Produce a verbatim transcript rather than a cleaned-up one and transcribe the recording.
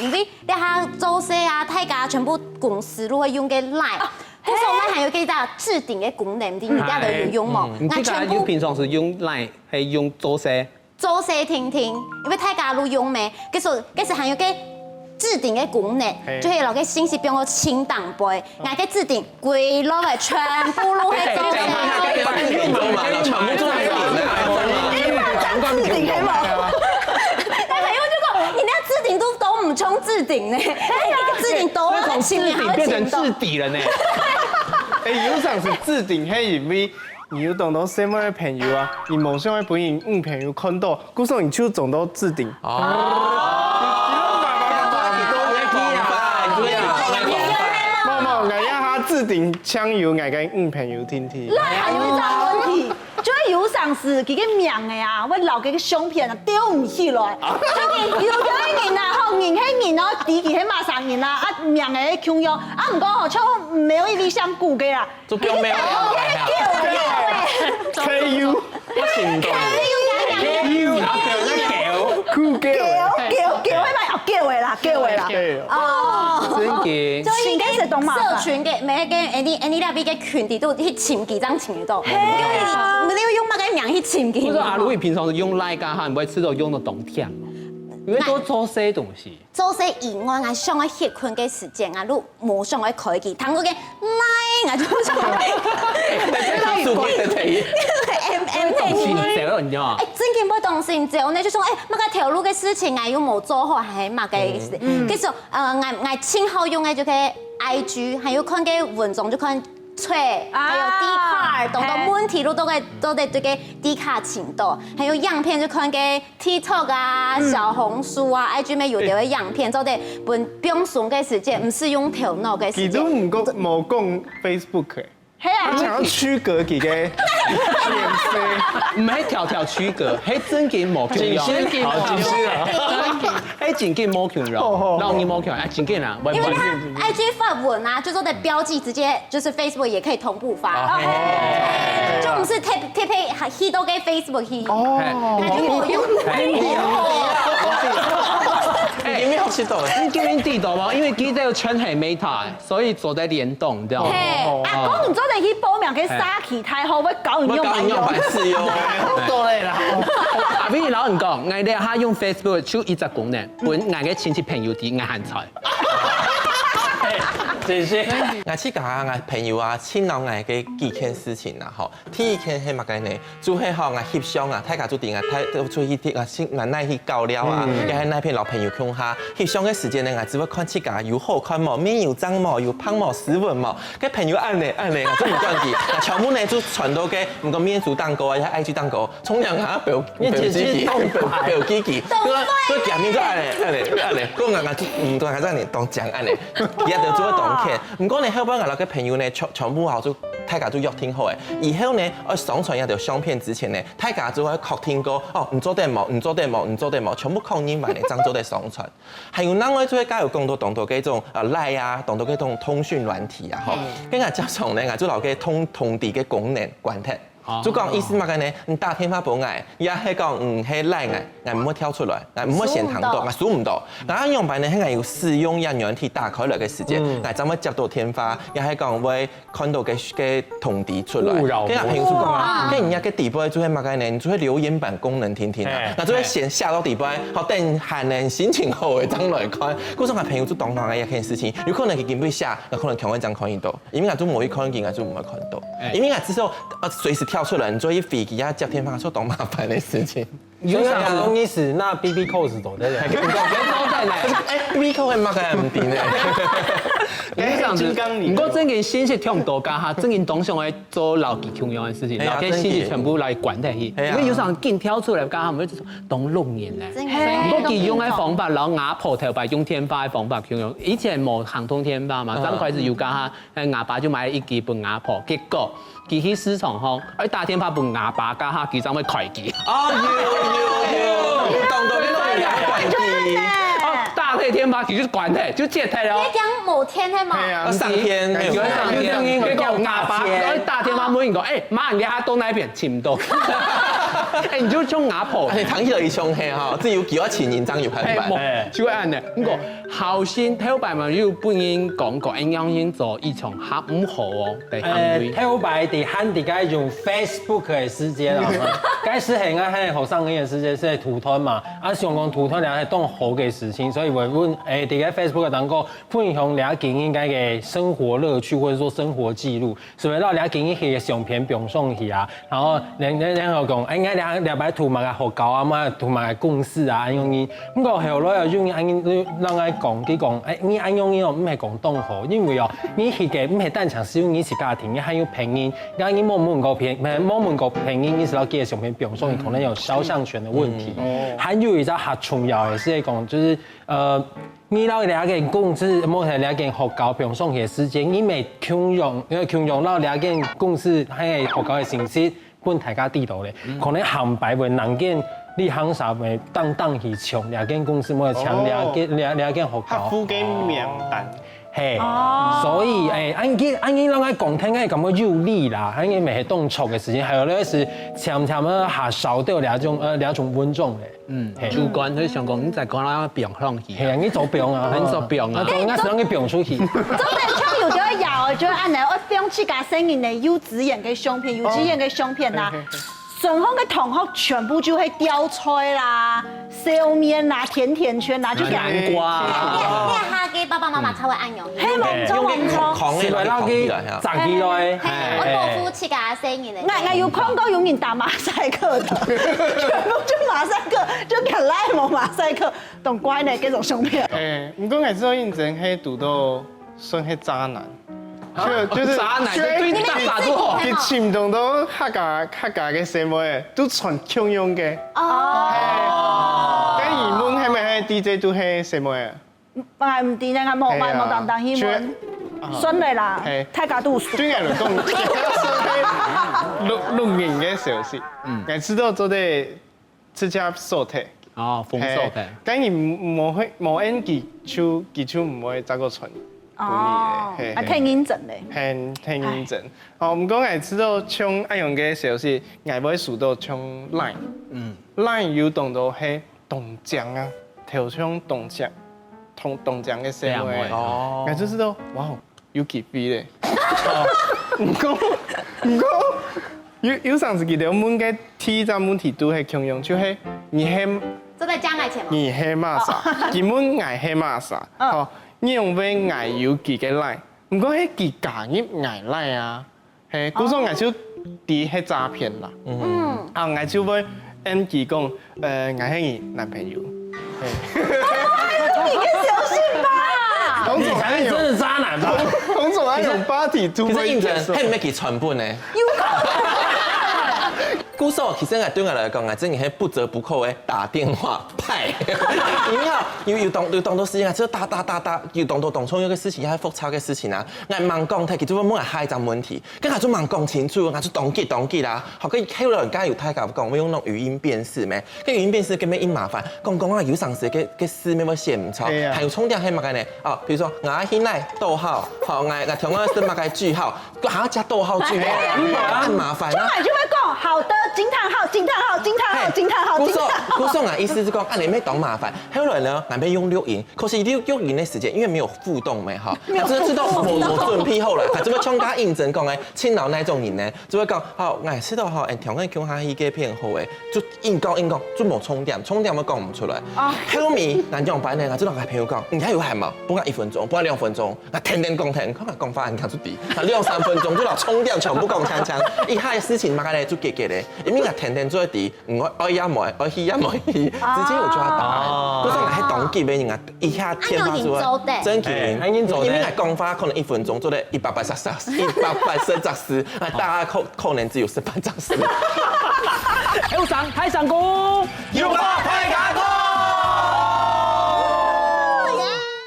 因為這下做事啊，大家全部公司都會用个Line，故所Line還有个一隻置頂个功能，你這都有用無？嗯，你自家有平常時用Line還用做事？做事定定，因為大家都用咩，其實其實還有个置頂个功能，就係摎个信息放到清單背，𠊎个置頂歸落个全部都係做事。你做嘛，全部做事。你把它置頂係無？那還有就講，你連置頂都都毋充置頂呢，你个置頂都從置頂變成置底了呢。哎，有常時置頂係因為你有當多身邊个朋友啊，你無想愛分人女朋友看到，故所你就裝到置頂。哦。無無，𠊎這下置頂淨有𠊎个女朋友定定。那還有一個問題，就係有常時佢个名个啊，會摎佢个相片啊，丟毋起來。就係有个人啊，吼，人係人哦，知佢係麼儕人啊，啊名个共樣，啊毋過吼，就無一位相顧个啦。就表妹啊。K U。我尋到。K U。狗狗狗係嘛？哦，狗个啦，狗个啦。哦，真个。所以應該係當麻煩。社群个，每个any any那邊个群體都去尋佢，這樣尋得到。係啊，你有用麼个名去尋佢？不是啊，如果你平常時用Line啊，你不會試著用到當忝嗎？因為都做事東西。做事以外，啊想愛歇睏个時間啊，都無想愛開機，聽到个Line啊就想愛那這是super的。M M 心焦，你知道嗎？哎，真个會當心焦呢，就想哎，麼个頭路个事情啊，又無做好，還麼个意思？其實呃，𠊎𠊎盡好用个就係I G，還有看个文章就看Twitter，還有Dcard，當多問題都都在都在這個Dcard尋到，還有影片就看个TikTok啊、小紅書啊、I G乜有个影片，做得分放鬆个時間，毋使用頭腦个時間。佢都毋講無講Facebook个。 係啊，想要區隔佢个面色。毋係條條區隔，係真个無共樣。真个無共樣。好，真个啊。係真个無共樣，然後你無共樣，哎，真个啦，我因為他I G發文啊，就做得標記，直接就是 Facebook 也可以同步發，就毋使特特別去到个 Facebook 去，哦，那就無用。你有沒有去到？你今天知道嗎？因為佢在全係Meta，所以做得聯動，你知道嗎？嘿，阿公，你做得去報名个社區大學，會教你用。我教你用百事用。到了啦。阿斌，老實講，𠊎這下用Facebook就一隻功能，分𠊎个親戚朋友知𠊎還在。謝謝。𠊎自家啊，𠊎朋友啊，請教𠊎个幾件事情啦，吼。第一件係麼个呢？就係吼，𠊎翕相啊，大家就知𠊎，大出去，𠊎去，𠊎哪去搞了啊，也係哪片老朋友共下翕相个時間呢，𠊎只會看自家有好看無，面有正無，有胖無，斯文無。該朋友恁呢，恁呢，𠊎就毋管佢，𠊎全部呢就傳到个，毋管面書當高啊，也係I G當高， 重量啊，表表姐姐，表表姐姐，對啊，所以下面就恁呢，恁呢，恁呢，講啊，就嗯，對啊，恁呢，當講恁呢，佢也就做當欠。毋過呢，後背𠊎个朋友呢，全全部吼，就大家就約定好誒。以後呢，愛上傳一條相片之前呢，大家就愛確定過，哦，你做得無，你做得無，你做得無，全部確認完呢，正做得上傳。還有另外就係加有講到當多該種呃Line啊，當多該種通訊軟體啊，吼，跟𠊎家長呢，𠊎就摎該通通知个功能關忒。 就講意思麼个呢？你打電話分𠊎，也係講你係Line𠊎，𠊎毋會跳出來，𠊎毋會先聽到，𠊎收毋到。然後樣般呢，係𠊎有使用這軟體打開來个時間，𠊎正會接到電話，也係講會看到个个通知出來。跟人朋友講啊，跟人家个底背就係麼个呢？你就係留言板功能定定啊，那就會先下到底背，好等閒呢心情好誒正來看。故所𠊎朋友就當忙个一件事情，有可能佢根本下，那可能強會正看得到。 因為𠊎就無去看佢，𠊎就毋會看到。因為𠊎至少呃隨時跳出來，你做一飛機啊接電話，係當麻煩个事情。有想講意思，那B B Call係做得了。哎，B B Call會麼个毋知呢？有想金剛你，不過真个信息忒多，加下真个當想愛做老幾共樣个事情，哎呀然後跟信息全部來關忒去，哎呀因為有想緊跳出來，加下我們就當六年呢。真个不過佢用个方法，然後阿婆頭擺用電話个方法共樣，以前無行動電話嘛，剛開始有加下。 哎，阿爸就買一支分阿婆，結果佢去市場吼，愛打電話分阿爸，該下佢正會開機。哦，有有有，當多个都有關機。哦，打忒電話，佢就關忒，就接忒了。你講某天係嘛？係啊呃，上天，有人上天，佢叫阿爸，愛打電話問佢講，哎，媽，你還到哪邊？尋毋到。哎，你就像阿婆。哎，唐一的一兄嘿哈，自己有幾多錢，你這樣有看法？哎，無，就會恁呢。毋過，後生頭擺嘛，有分人講過，恁樣人做一場合毋好哦，在行為。呃，頭擺在還在該用 Facebook 个時節啦，該時係𠊎還後生个時節係在土團嘛，啊，想講土團咧係當好个事情，所以𠊎問，哎，在該 Facebook 當中分享了解應該个生活樂趣，或者說生活記錄。 所以摎這今日个相片放上去啊，然後人人人好講，哎，𠊎這這擺讀麼个學校啊，麼个讀麼个公司啊，恁樣呢。毋過後來啊，有人恁樣摎𠊎講，佢講，哎，你恁樣呢哦，毋係講當好，因為哦，你去个毋係單淨係有你自家庭，你還有別人，你無問過別，無問過別人，你係摎佢个相片放上去，可能有肖像權的問題。還有一隻較重要的係講，就是呃， 你摎這間公司，無係這間學校放上去个時間，你毋係共樣，因為共樣摎這間公司還有學校个成績分大家知著咧，可能下擺會難見你行啥會當當去搶這間公司，無搶這間這這間學校。客戶个名單。嘿，所以誒，恁樣恁樣摎𠊎講聽，𠊎感覺有理啦，恁樣毋係當錯个事情，還有咧係漸漸仔下少掉這種呃這種文章咧。 嗯，主管就想講，你再講啦，放上去。係啊，你做放啊，你做放啊，做應該係讓佢放出去。做得像有个有个就恁呢，愛放自家細人个幼稚園个相片，幼稚園个相片啊，全校个同學全部就會吊菜啦、笑面啦、甜甜圈啦，就恁樣。南瓜啊。你你下个爸爸媽媽才會恁樣。嘿，無錯無錯。係會讓佢長起來。嘿，愛保護自家細人个。𠊎𠊎有看過有人打馬賽克的，全部就馬賽克，就看來無馬賽克。 當怪呢，這種相片。誒，毋過𠊎知道認真係堵到算係渣男，就就是渣男，就對你打打都好。佢尋到客家客家个細妹，都穿共樣个。哦，該你問係毋係D J都係細妹啊？𠊎毋知呢，𠊎無𠊎無當當去問。算了啦，大家都輸。對𠊎來講，錄錄影个消息，嗯，𠊎知道做得 直接鎖忒。哦，封鎖忒。嘿，該你無會無N G就佢就毋會再過傳分你咧。哦，嘿，啊，嘿。忒認真咧。嘿，忒認真。哦，毋過𠊎知道像恁樣个消息，𠊎會收到像Line。嗯。Line有當多係當靚啊，頭像當靚，當當靚个細妹。對啊，妹。哦。𠊎就知道，哇， 有機會咧。毋過，毋過，有有成時佢兜問个第一隻問題都係共樣，就係你係做得加𠊎錢無？你係麼儕？佢問𠊎係麼儕，吼，你用問𠊎有幾個Line，毋過係佢加入𠊎Line啊，係，故所𠊎就知係詐騙啦。嗯，啊，𠊎就會 N G講，呃，𠊎係你男朋友。你个小心吧。通常你才是真的渣男吧？通常愛用body to，可是認真，係毋係佢傳本呢？有可能。故所，其實𠊎對𠊎來講，𠊎真的係不折不扣的打電話派。因為吼，有有當有當多事情啊，就打打打打，有當多當重要个事情，還複雜个事情啊，𠊎吂講忒，佢就會問下一隻問題。 該𠊎就吂講清楚，𠊎就當急當急啦。好，該後來𠊎有大家講，我用那種語音辨識咩？該語音辨識根本一麻煩，講講啊，有成時个个字乜會寫毋著，對啊。還有重點係麼个呢？哦，比如說，𠊎係哪兜號，好，𠊎𠊎同樣係麼个句號，還要加逗號句號，對啊。很麻煩啊。就買就會講，好的，驚嘆號，驚嘆號，驚嘆號，驚嘆號，故所驚嘆號。故所啊，意思係講，啊，你乜當麻煩。後來呢，𠊎乜用錄音，可是錄錄音个時間，因為沒有互動咩，哈，沒有互動。啊，真的知道我我準備好了，啊，怎麼像他應徵講哎， 盡惱哪種人呢？就會講，好，𠊎知道吼，哎，同𠊎共下去个片好誒，就硬講硬講，就無重點，重點會講毋出來。哦。後面，𠊎仰般呢？𠊎就同𠊎朋友講，你還有閒無？分𠊎一分鐘，分𠊎兩分鐘，𠊎天天講天，看𠊎講話，你看出底，啊，兩三分鐘就把重點全部講清清，一下事情嘛，該就解決了，因為𠊎天天做底，嗯，我愛也無愛，愛去也無去，直接有抓答案。哦。不是，𠊎還當急的人啊，一下天發出來，啊，有人做得。真的，哎，還有人做得。因為𠊎講話可能一分鐘做得一百八十隻，一百八十隻字，啊，大家可可能只有十八隻字。後生大聲公，有話大家講。